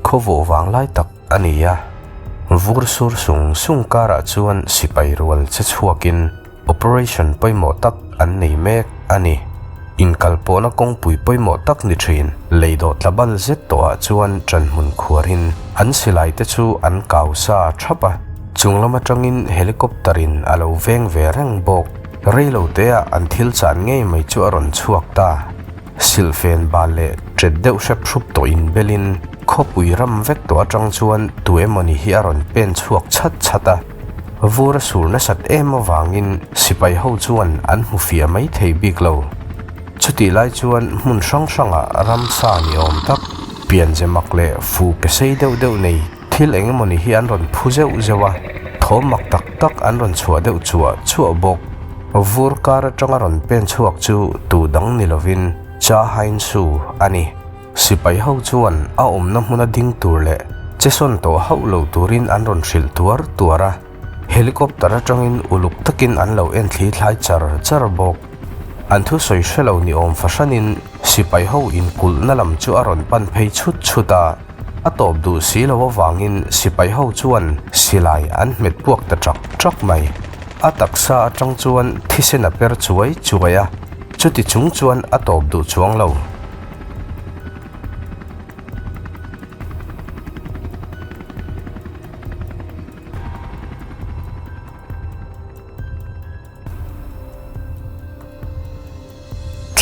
Khawvawh vanglai tak a ni a, vur sur sung sung karah chuan sipai rual che chhuakin operation pawimawh tak an nei mek a ni. Inkalpawhna kawngpui pawimawh tak ni thin lei dawh tla bal zet tawhah chuan ṭanhmun khuarin an silai te chu an kau sa ṭhap a, chung lam aṭangin helicopter in a lo veng ve reng bawk. Reilo teah an thil chan ngei mai chu a rawn chhuak ta. Silhfen bal leh ṭet deuh hrep hrup tawh inbelin khawpui ram vek tawh aṭang chuan tu emawni hi a rawn pen chhuak chhat chhat a. Vur a sur nasat em avangin sipai ho chuan an hmu fiah mai thei bik lo. Chutih lai chuan hmun hrang hrangah ramsa ni awm tak, pianze mak leh fu ke sei deuh deuh nei thil eng emawni hi an rawn phu zeuh zeuh a, thawm mak tak tak an rawn chhuah deuh chuah chuah bawk. Vur kar atanga rawn pen chhuak chu tu dang ni lovin Cha Hain Su a ni. Sipai ho chuan a awmna hmuna ding tur leh che sawn tawh hauh lo turin an rawn hrilh tuar tuar a, helicopter atangin uluk takin an lo en thli thlai char char bawk. An thusawi hre lo ni awm fahranin sipai ho inkulhna lam chu a rawn pan phei chhut chhut a, a tawp duh si lo avangin sipai ho chuan silai an hmet puak ta chak chak mai. A taksa atang chuan thisen a per chuai chuai a, chuti chung chuan a tawp duh chuang lo.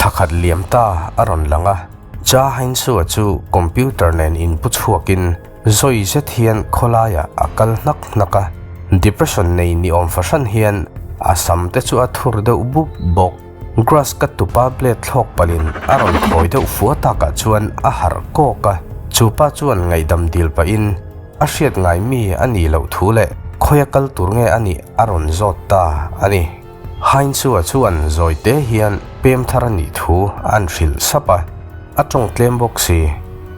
Thla khat liam ta a rawn lang a, Cha Hainsua chu computer nen inpu chhuakin zawi zet hian khawlaiah a kal hnak hnak a, depression nei ni awm fahran hian a sam te chu a thur deuh bup bawk. Grass cut tupa blade thlawk palhin a rawn thawi deuh fua takah chuan a harh kawk a, chupa chuan ngaihdam dil pahin a hriat ngai mi a nih loh thu leh khawia kal tur nge a nih a rawn zawt ta a ni. Hainsua chuan zawi te hian pem thar a nih thu an hrilh sap a, a tawng tlem bawk si.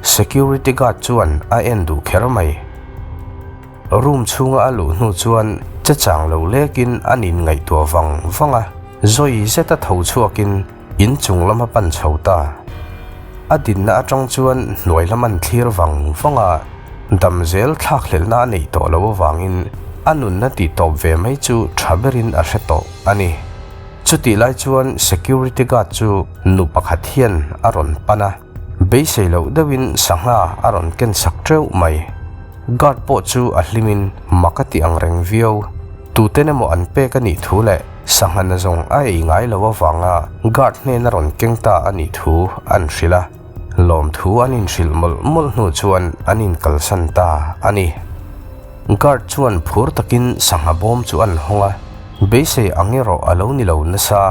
Security guard chuan a en duh kher mai. Room chhunga a luh hnu chuan che chang lo lekin an inngaihtuah vang vang a, zawi zeta tho chhuakin in chung lam a pan chho ta. A dinna atang chuan hnuai lam an thlir vang vang a, dam zel thlakhlelhna a neih tawh loh avangin a nunna tih tawp ve mai chu tha berin a hre tawh a ni. Chutih lai chuan security guard chu nu pakhat hian a rawn pan a. Beisei loh deuhin sangha a rawn ken sak teuh mai. Guard pawh chu a hlimin mak a ti ang reng viau. Tuten emaw an pek a nih thu leh sangha na zawng a ei ngai lo avanga guard hnen a rawn keng ta a nih thu an hrilh a. Lawmthu an inhrilh mawlh mawlh hnu chuan an inkalsan ta a ni. Guard chuan phur takin sangha bawm chu an hawng a, beisei ang erawh a lo ni lo nasa.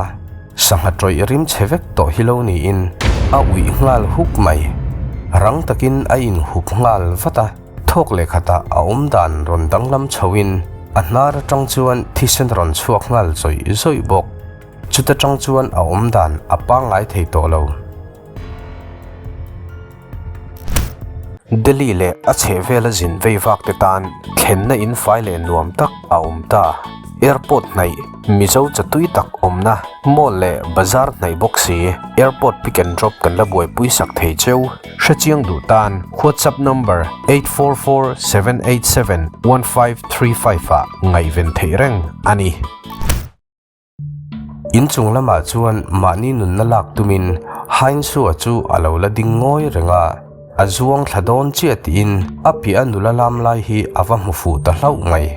Sangha tawih rim chhe vek tawh hi lo niin a uih nghal huk mai. Rang takin a inhup nghal vat a, thawk leh khatah a awm dan rawn danglam chhoin a hnar atang chuan thisen rawn chhuak nghal zawih zawih bawk. Chuta tang chuan a awm dan a pangngai thei tawh lo. Delhi leh a chhehvela zin vei vak te tan thlenna in fai leh nuam tak a awm ta. Airport hnaih, Mizo chatui tak awmna, mall leh bazar hnaih bawk si, airport pick and drop kan la buaipui sak thei cheu. Hrechiang duh tan WhatsApp number 844787 1535 ah ngaihven theih reng a ni. Inchung lamah chuan mahni nunna lak tumin Hainsua chu a lo la ding ngawi reng a, a zuang thla dawn chiah tiin a piah a nula lam lai hi a va hmu fuh ta hlauh mai.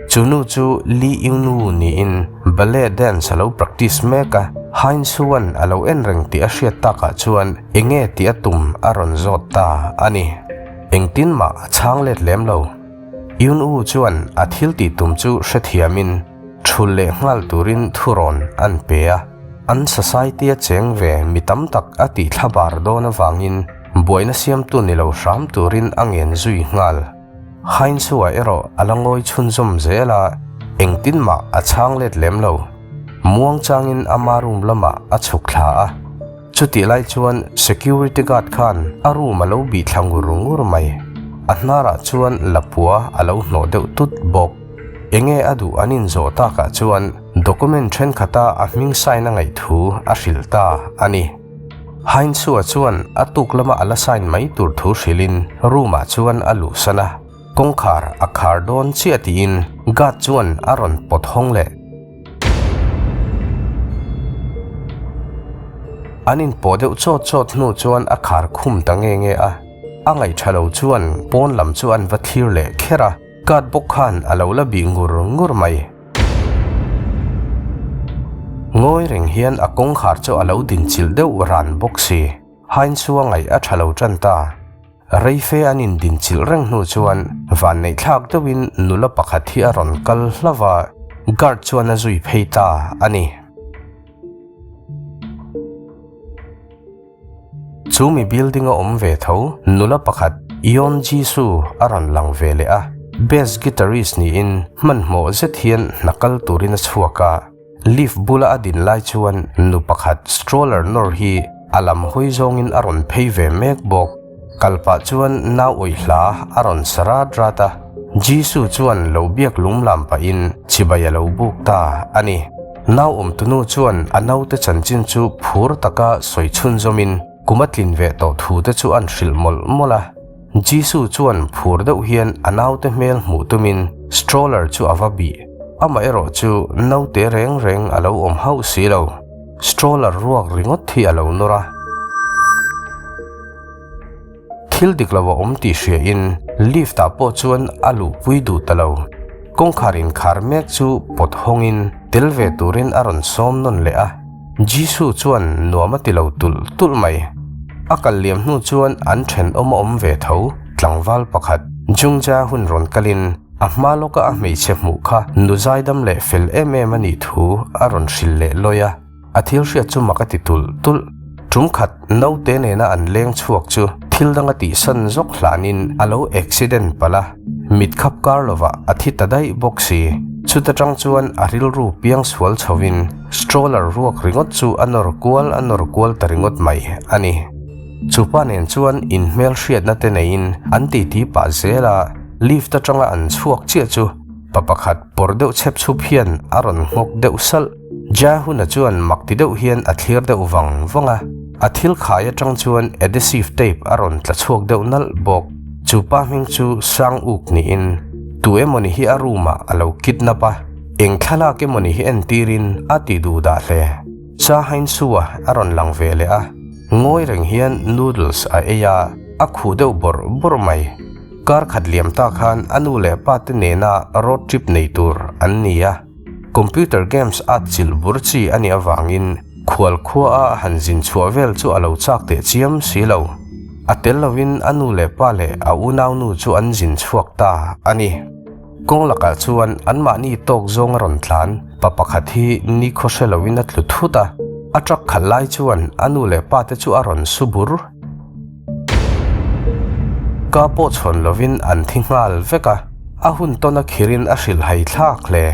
Chu nu chu Lee Eun-woo niin ballet dance a lo practice mek a, Hainsua'n a lo en reng tih a hriat takah chuan enge tih a tum a rawn zawt ta a ni. Engtin mah a chhang let lem lo. Eun-woo chuan a thil tih tum chu hrethiamin, Thul leh nghal turin thurawn an pe a, an society a cheng ve mi tam tak a tih thla bar dawn avangin buaina siamtu ni lo hram turin a ngen zui nghal. Hainsua erawh a la ngawi chhunzawm zel a, engtin mah a chhang let lem lo. Muang changin ama room lamah a chhuk thla a, chutih lai chuan security guard khan a room a lo bih thla ngur ngur mai. A hnarah chuan lapua a lo hnawh deuh tut bawk. Enge a duh an inzawh takah chuan document thenkhat a a hming sign a ngaih thu a hrilh ta a ni. Hainsua chuan a tuk lama a la sign mai tur thu hrilhin room ah chuan a luhsan a, kawngkhar a khar dawn chiah tiin guard chuan a rawn pawt hawng leh. An inpawh deuh chawt chawt hnu chuan a khar khum ta nge nge a, a ngaihṭha lo chuan pawn lam chu an va thlir leh kher a, guard bawk khan a lo la bih ngur ngur mai. Ngawi reng hian a kawngkhar chu a lo dinchilh deuh ran bawk si. Hainsua ngaih a tha lo tan ta. Reife an indinchilh reng hnu chuan vanneih thlak deuhin nula pakhat hi a rawn kal hlauh a, guard chuan a zui phei ta a ni. Chu mi building a awm ve tho, nula pakhat Yeon Ji-soo a rawn lang ve leh a. Bass guitarist niin hmanhmawh zet hian hna kal turin a chhuak a. Lift bula a din lai chuan nu pakhat stroller nawr hi a lam hawi zawngin a rawn phei ve mek bawk. Kal pah chuan nau awih hla a rawn sa rat rat a. Jisoo chuan lo biak lung lam pahin chibai a lo buk ta a ni. Nau awmtunu chuan a naute chanchin chu phur taka sawi chhunzawmin kum a tlin ve tawh thu te chu an hrilh mawlh mawlh a. Jisoo chuan phur deuh hian a naute hmel hmuh tumin stroller chu a va bih. Amaherawh chu naute reng reng a lo awm hauh si lo. Stroller ruak ringawt hi a lo nawr a. Thil dik lo a awm tih hria in lift ah pawh chuan a luhpui duh ta lo. Kawngkhar inkhar mek chu pawt hawng in tel ve turin a rawn sawm nawn leh a. Jisoo chuan nuam a ti lo tulh tulh mai. A kal liam hnu chuan an thenawm a awm ve tho tlangval pakhat Jungja hun rawn kal in a hma lawka a hmeichhe hmuh kha nu zaidam leh fel em em a nih thu a rawn hrilh leh lawi a. A thil hriat chu mak a ti tulh tulh. Tum khat naute nena an leng chhuak chu thil danga tihsan zawk hlanin a lo accident palh a, mit khap kar lovah a thi ta daih bawk si. Chuta tang chuan a rilru piang sual chhovin stroller ruak ringawt chu a nawr kual a nawr kual ta ringawt mai a ni. Chupa nen chuan inhmel hriatna te neiin an titi pah zel a, lift atanga an chhuak chiah chu pa pakhat pawr deuh chhep chhup hian a rawn nghawk deuh salh. Jahuna chuan mak ti deuh hian a thlir deuh vang vang a, a thil khai atang chuan adhesive tape a rawn tla chhuak deuh nalh bawk. Chu pa hming chu Sang Uk niin tu emawni hi a room ah a lo kidnap a, eng thlalak emawni hi entirin a ti duh dah hle. Cha Hain-soo-a a rawn lang ve leh a, ngawi reng hian noodles a ei a, a khuh deuh bawrh bawrh mai. Kar khat liam ta khan a nu leh pa te nena road trip nei tur an ni a. Computer games a chilh bur chi a nih avangin khual khua a han zin chhuah vel chu a lo chak teh chiam si lo. A tel lovin a nu leh pa leh a unaunu chu an zin chhuak ta a ni. Kawng lakah chuan anmahni tawk zawng a rawn tlan, pa pakhat hi nikhaw hre loin a tlu thut a, a truck khalh lai chuan a nu leh pa te chu a rawn su bur. Ka pawh chhawn lovin an thi nghal vek a, a hun tawn a khirin a hrilh hai thlak hle.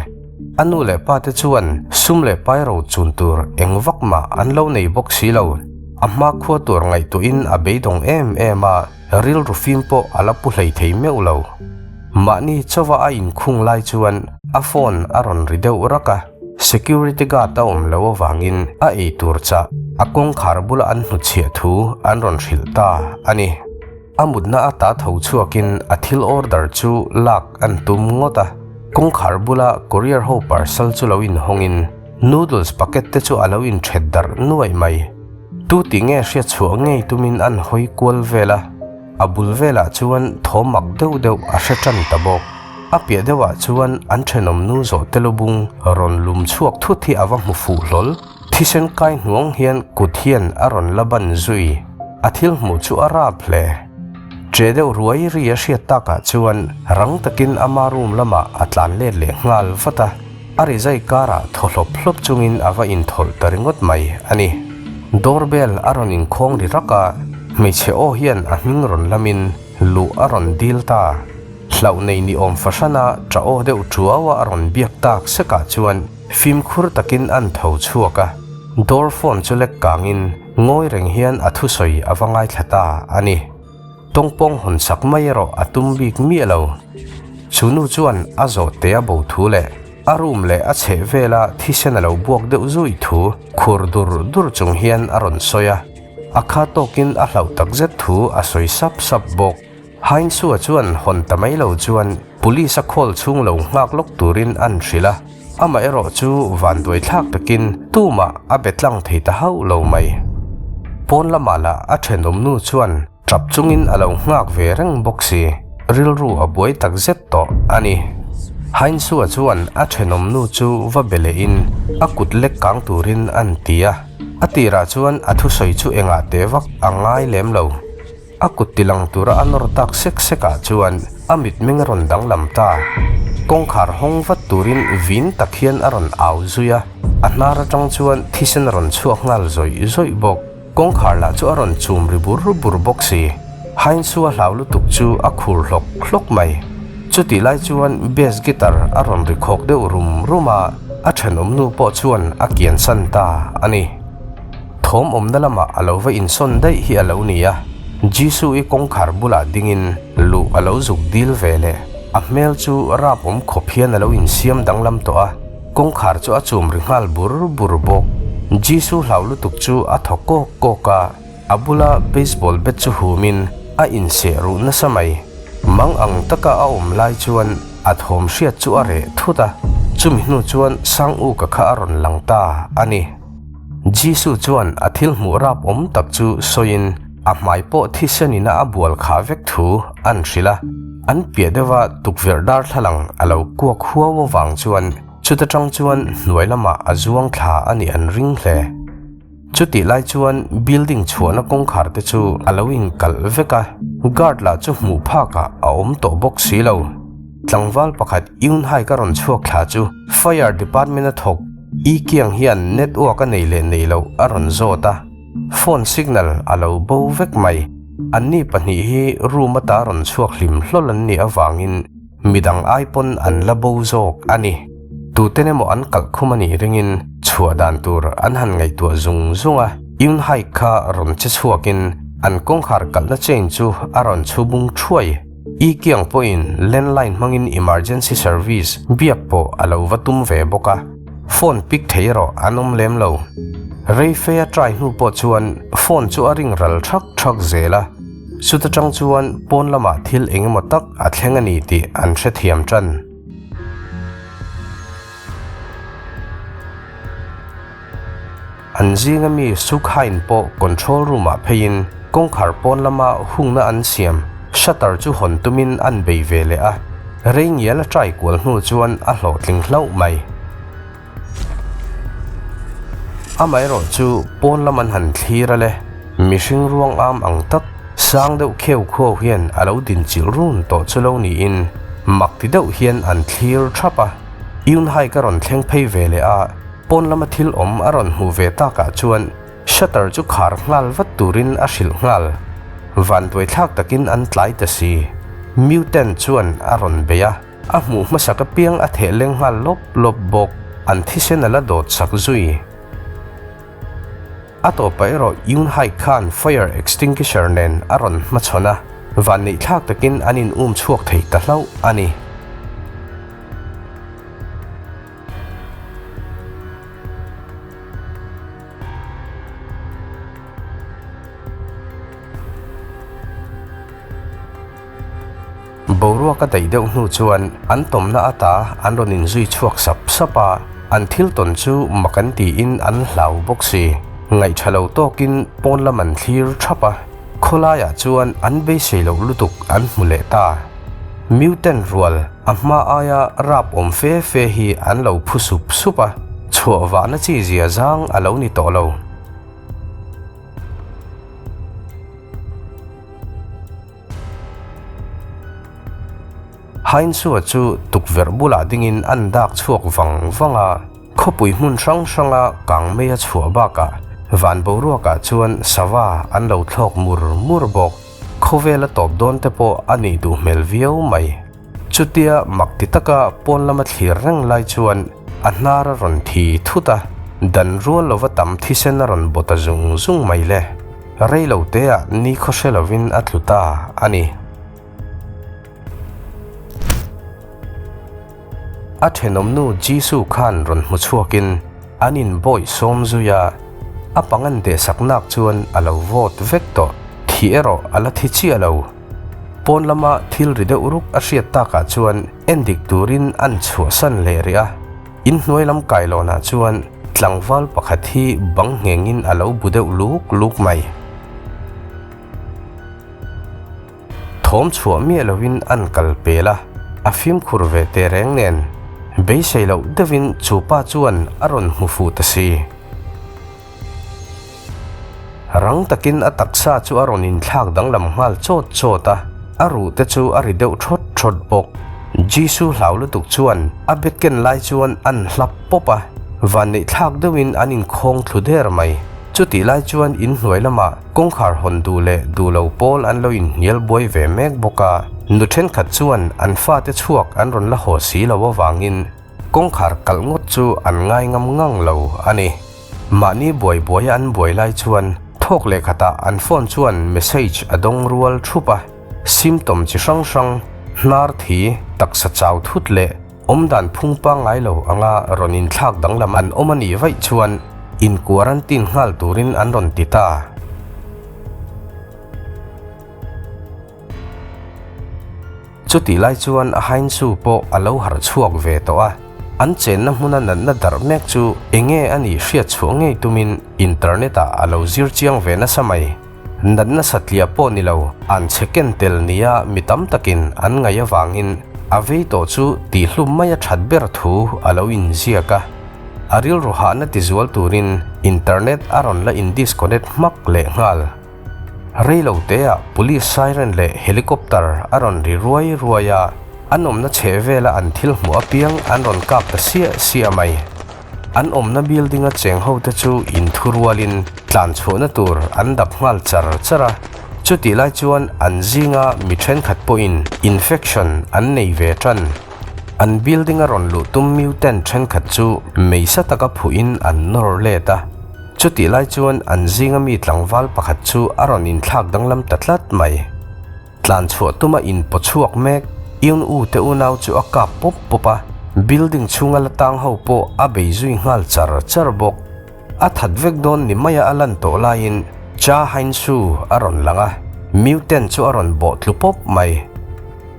A nu leh pa te chuan sum leh pai ro chun tur eng vak mah an lo nei bawk si lo. A hma khua tur ngaihtuahin a beidawng em em a, rilru fim pawh a la pu hlei thei meuh lo. Mahni chauha a inkhung lai chuan a phone a rawn ri deuh rak a. Security guard a awm loh avangin a ei tur chah a kawngkhar bula an hnutchhiah thu an rawn hrilh ta a ni. A mutna ata tho chhuakin a thil order chu lak an tum ngawt a, kawngkhar bula courier ho parcel chu lo inhawngin noodles packet te chu a lo inthet darh nuaih mai. Tu tih nge hriatchhuah ngei tumin an hawi kual vel a. A bul velah chuan thaw mak deuh deuh a hre tan ta bawk. A piah deuhah chuan an thenawm nu zawh te lubung rawn lum chhuak thut hi a va hmu fuh hlawl. Thisen kai hnuang hian kut hian a rawn la ban zui. A thil hmuh chu a rap hle. Che deuh ruai ri a hriat takah chuan rang takin ama room lamah a tlan let leh nghal vat a. A rizai karah thaw hlawp hlawp chungin a va inthawlh ta ringawt mai a ni. Door bell a rawn inkhawng ri rak a, hmeichhe aw hian a hming rawn lamin luh a rawn dil ta. Hlauh nei ni awm fahrana ṭa aw deuh ṭuau a rawn biak tak sekah chuan fimkhur takin an tho chhuak a. Door phone chu lek kangin ngawi reng hian a thusawi a va ngaithla ta a ni. Tawngpawng hawn sak mai erawh a tum bik miah lo. Chu nu chuan a zawh te a bo thu leh a room leh a chheh vela thisen a lo buak deuh zui thu khur dur dur chung hian a rawn sawi a. A kha tawkin a hlauh takzet thu a sawi sap sap bawk. Hainsua chuan hawn ta mai lo chuan Police a call chhung lo nghak lawk turin an hrilh a, amaherawh chu vanduai thlak takin tumah a be tlang thei ta hauh lo mai. Pawn lamah lah a thenawm nu chuan tap chungin a lo nghak ve reng bawk si, rilru a buai tak zet tawh a ni. Hainsua chuan a thenawm nu chu va be lehin a kut lek kang turin an ti a, a tirah chuan a thusawi chu engah teh vak a ngai lem lo. A kut tilang tura a nawr tak sek sek ah chuan a mitmeng a rawn danglam ta. Kawngkhar hawng vat turin vin tak hian a rawn au zui a, a hnar atang chuan thisen a rawn chhuak nghal zawih zawih bawk. Kawngkhar lah chu a rawn chum ri bur bur bawk si. Hainsua hlau lutuk chu a khur hlawk hlawk mai. Chutih lai chuan bass guitar a rawn ri khawk deuh rum rum a, a thenawm nu pawh chuan a kiansan ta a ni. Thawm awmna lamah a lo va insawn daih hi a lo ni a, Jisu i kawngkhar bulah dingin luh a lo zuk dil ve leh. A hmel chu rap awm khawp hian a lo insiam danglam tawh a, kawngkhar chu a chum ri nghal bur bur bawk. Jisu hlau lutuk chu a thaw kawk kawk a, a bula baseball bat chu humin a inseh ruh nasa mai. Mang ang taka a awm lai chuan a thawm hriat chu a reh thut a, chumi hnu chuan Sang Uka kha a rawn lang ta a ni. Jisu chuan a thil hmuh rap awm tak chu sawiin a hmai pawh thisen ina a bual khah vek thu an hrilh a. An piah deuha tukverh darthlalang a lo kuak huau avang chuan chuta tang chuan hnuai lamah a zuang thla a nih an ring hle. Chutih lai chuan building chhuahna kawngkhar te chu a lo inkalh vek a, guard lah chu hmuh phakah a awm tawh bawk si lo. Tlangval pakhat Yunhai ka rawn chhuak thla chu Fire Department a thawk I kiang hian network a nei leh nei loh a rawn zawt a, phone signal a lo bo vek mai. Anni pahnih hi room ata rawn chhuak hlim hlawl an nih avangin midang ai pawn an la bo zawk a ni. Tuten emaw an kalh khum a nih ringin chhuah dan tur an han ngaihtuah zung zung a, Yunhai kha rawn che chhuakin an kawngkhar kalhna chain chu a rawn chhu bung thuai. I kiang pawhin landline hmangin emergency service biak pawh a lo va tum ve bawk a, phone pick thei erawh an awm lem lo. Reife a try hnu pawh chuan phone chu a ring ral thak thak zel a, chuta tang chuan pawn lamah thil eng emaw tak a thleng a ni tih an hrethiam tan. An zinga mi Sukhain pawh control room ah pheiin kawngkhar pawn lama hungna an siam shutter chu hawn tumin an bei ve leh a, rei ngial a try kual hnu chuan a hlawhtling hlauh mai. Amaherawh chu pawn lam an han thlir a le, mihring ruang am ang tak sang deuh kheu khuau hian a lo dinchilh run tawh chu lo niin mak ti deuh hian an thlir thap a. Yunhai ka rawn thleng phei ve leh a. Pawn lama thil awm a rawn hmuh ve takah chuan shutter chu khar nghal vat turin a hrilh nghal. Vanduai thlak takin an tlai ta si. Mutant chuan a rawn bei a, a hmuh hmasak apiang a theh leng nghal lawp lawp bawk. An thisen a la dawt sak zui. A tawpah erawh Yoon Hae khan fire extinguisher nen a rawn hmachhawn a, vanneih thlak takin an in um chhuak thei ta hlauh a ni. Boruak a daih deuh hnu chuan an tawmna ata an rawn inzui chhuak sap sap a, an thil tawn chu mak an tiin an hlau bawk si. Ngaihṭha lo tawkin pawn lam an thlir ṭhap a, khawlaiah chuan an beisei loh lutuk an hmu leh ta. Mutant rual a hma aia rap awm fe fe hi an lo phu sup sup a, chhuah vahna chi zia zang a lo ni tawh lo. Hainsua chu tukverh bulah dingin an dak chhuak vang vang a, khawpui hmun hrang hranga kang mei a chhuah bakah van boruakah chuan sava an lo thlawk mur mur bawk. Khawvel a tawp dawn te pawh a nih duh hmel viau mai. Chutia mak ti taka pawn lama thlir reng lai chuan a hnar a rawn thi thut a, dan rual lova tam thisen a rawn baw ta zung zung mai le. Rei lo teah ni khaw hre lovin a tlu ta a ni. A thenawmnu Jisu khan rawn hmu chhuakin an inbawih sawm zui a. A pang an deh sak nak chuan a lo vawt vek tawh. Thih erawh a la thi chiah lo. Pawn lama thil ri deuh ruk a hriat takah chuan endik turin an chhuahsan leh rih a. Inhnuai lam kailawnah chuan tlangval pakhat hi bang nghengin a lo bu deuh luk luk mai. Thawm chhuah miah lovin an kal pel a, a fimkhur ve teh reng nen beisei loh deuhin chu pa chuan a rawn hmu fuh ta si. Rang takin a taksa chu a rawn inthlak danglam nghal chawt chawt a, a ruh te chu a ri deuh thawt thawt bawk. Jisu hlau lutuk chuan a bet ken lai chuan an hlap pawp a, vanneihthlak deuhin an inkhawng thlu der mai. Chutih lai chuan inhnuai lamah kawngkhar hawn duh leh duh lo pawl an lo inhnial buai ve mek bawk a, nu thenkhat chuan an fate chhuak an rawn la haw si lo avangin kawngkhar kalh ngawt chu an ngai ngam ngang lo a ni. Mahni buai buaia an buai lai chuan thawk leh khatah an phone chuan message a dawng rual thup a, symptom chi hrang hrang, hnar thi, taksa chau thut leh Awmdan phung pangngai lo anga rawn inthlak danglam an awm a nih vaih chuan in quarantine nghal turin an rawn ti ta. Chutih lai chuan Heinz-u pawh a lo harh chhuak ve tawh a, an chenna hmuna natna darh mek chu enge a nih hriat chhuah ngei tumin internet-ah a lo zir chiang ve nasa mai. Natna satliah pawh ni lo, an chhe ken tel nia mi tam takin an ngaih avangin a vei tawh chu tihhlum mai a that ber thu a lo inziak a. A rilru hahna tizual turin internet a rawn la in-disconnect hmak leh nghal. Rei lo teah police siren leh helicopter a rawn ri ruai ruai a, an awmna chheh vela an thil hmuh apiang an rawn kap ta siah siah mai. An awmna building a cheng ho te chu inthurualin tlan chhuahna tur an dap nghal char char a, chutih lai chuan an zinga mi thenkhat pawhin infection an nei ve tan. An building a rawn luh tum mutant thenkhat chu meisa taka phuhin an nawr let a, chutih lai chuan an zinga mi tlangval pakhat chu a rawn inthlak danglam ta tlat mai. Tlan chhuah tuma in paw chhuak mek, Iun U te unau chu a kap pawp pawp a, building chhunga la tang ho pawh a bei zui nghal char char bawk. A that vek dawn ni maia a lan tawh laiin Cha Hain-soo a rawn lang a, mutant chu a rawn bawh tlu pawp mai.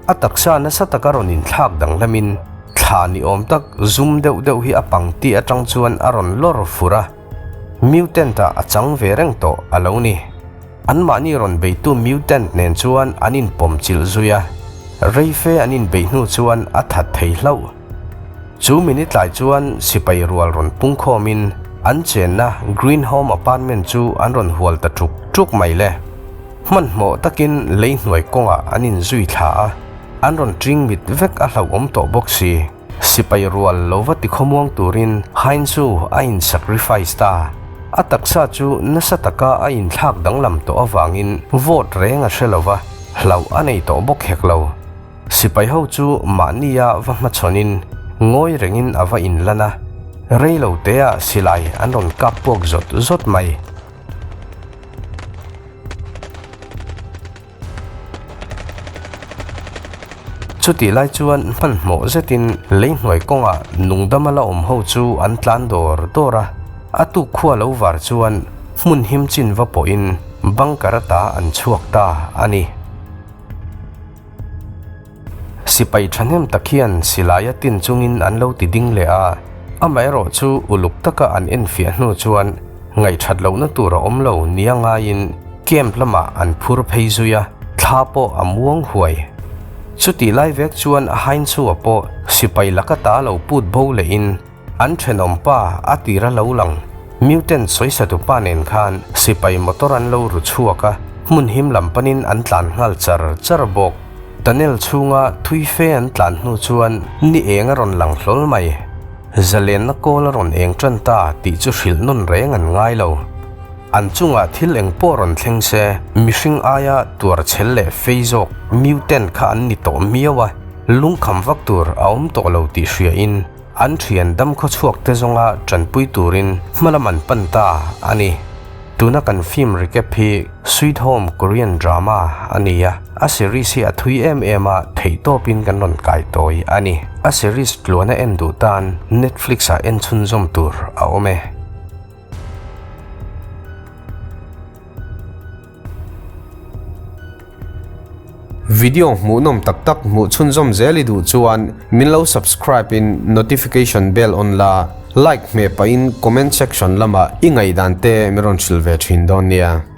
A taksa nasa taka rawn inthlak danglamin thla ni awm tak zum deuh deuh hi a pangti atang chuan a rawn lawr fur a, mutant-ah a chang ve reng tawh a lo ni. Anmahni rawn beitu mutant nen chuan an inpawm chilh zui a, reife an inbeih hnu chuan a that thei hlauh. Chu minute tlai chuan sipai rual rawn pungkhawmin an chenna Green Home Apartment chu an rawn hual ta ṭuk ṭuk mai le. Hmanhmawh takin lei hnuai kawngah an inzui thla a, an rawn ṭing mit vek a hlauhawm tawh bawk si. Sipai rual lo va tikhawmuang turin Heinz-u a in-sacrifice ta. A taksa chu nasa taka a inthlak danglam tawh avangin vote reng a hre lo va, hlauh a nei tawh bawk hek lo. Sipai ho chu mahnia va hmachhawnin ngawi rengin a va inlan a, rei lo teah silai an rawn kap puak zawt zawt mai. Chutih lai chuan hmanhmawh zetin lei hnuai kawngah nungdama la awm ho chu an tlan dawr dawr a, a tuk khua lo var chuan hmun him chin va pawhin bunker ata an chhuak ta a ni. Sipai thahnem tak hian silaia tin chungin an lo ti ding leh a, amaherawh chu uluk taka an enfiah hnu chuan Ngaihthat lohna tur a awm lo nia ngaiin camp lamah an phur phei zui a, thla pawh a muang huai. Chutih lai vek chuan Heinz-a pawh sipai laka ta lo put bo lehin an thenawm pa a tira lo lang mutant sawisatu pa nen khan sipai motor an lo ru chhuak a, hmun him lam panin an tlan nghal char char bawk. Tunnel chhunga thui fe an tlan hnu chuan ni eng a rawn lang hlawl mai. Zalenna kawl a rawn eng tan ta tih chu hrilh nawn reng an ngai lo. An chungah thil eng pawh rawn thleng se, mihring aia tuar chhel leh fei zawk mutant kha an ni tawh miau a, lungkham vak tur a awm tawh lo tih hriain an thian dam khawchhuak te zawnga tanpui turin hmalam an pan ta a ni. Tuna kan film recap hi Sweet Home Korean drama a ni a, a series hi a thui em em a, theihtawpin kan rawn kai tawi a ni. A series tluana en duh tan Netflix ah en chhunzawm tur a awm e. Video hmuhnawm tak tak hmuh chhunzawm zel i duh chuan min lo subscribe in notification bell on la, like hmeh pahin comment section lamah i ngaihdan te min rawn hrilh ve thin dawn nia.